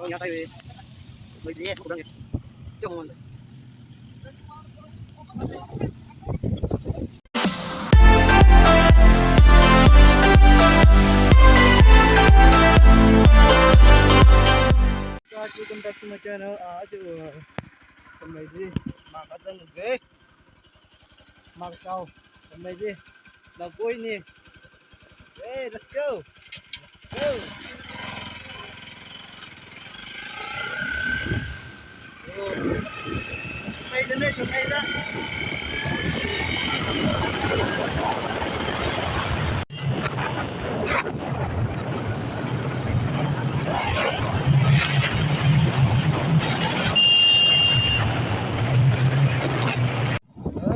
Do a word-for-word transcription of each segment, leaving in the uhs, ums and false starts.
Nya sai we. Wei le, kurang e. Jom mon. Guys, welcome back to my channel. Uh, aja, uh, khamei ji, ma kachang ge. Makasao, khamei ji, lakoini. Hey, let's go. Let's go. Oh. Khamei da ne, khamei da.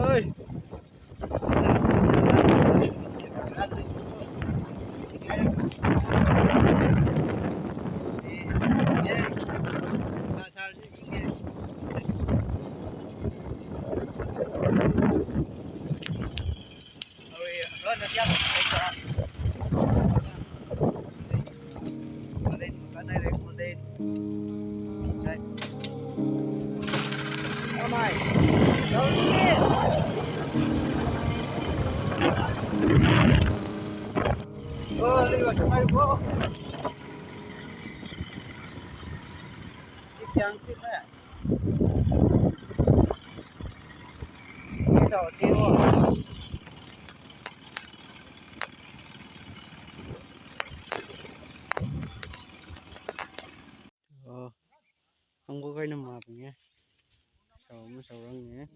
Oi. Oh, hāngkahai na mabing e. Shao mashaorang e.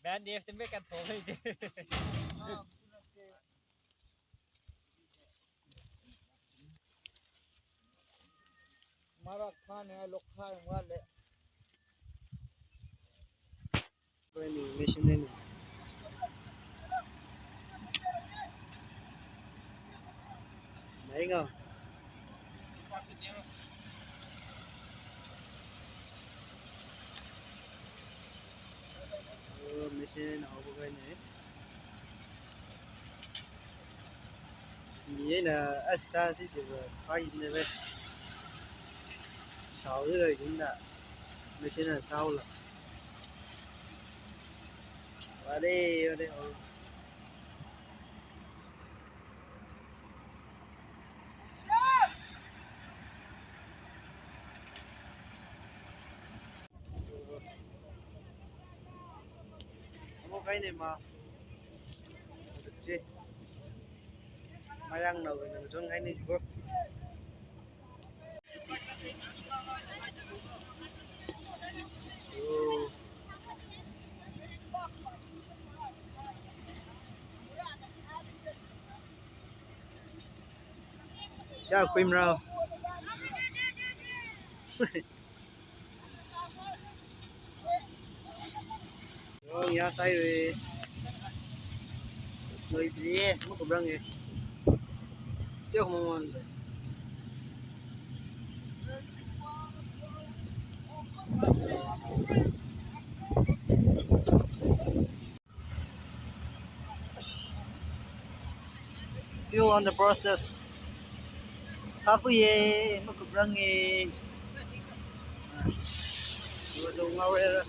Ben, dia tu kan tahu je. Marak khan hai lok khan wale. Koi ni machine ni. Nainga. Oh, machine na ho koi ni. Miyena asa si jiva, pai ne ve. Shao le yun da. Machine na shao la. Wale, wale, oh. Amo kai ne ma. Che. Mayang na wena jong kai ne ko. Oh. Ya, kuim rao. Yong, ya sai we. Noi pili e, makuprang e. Tiok mongwan. Still on the process. Kapu ye, makuprang ye. Dua dua ngau ye.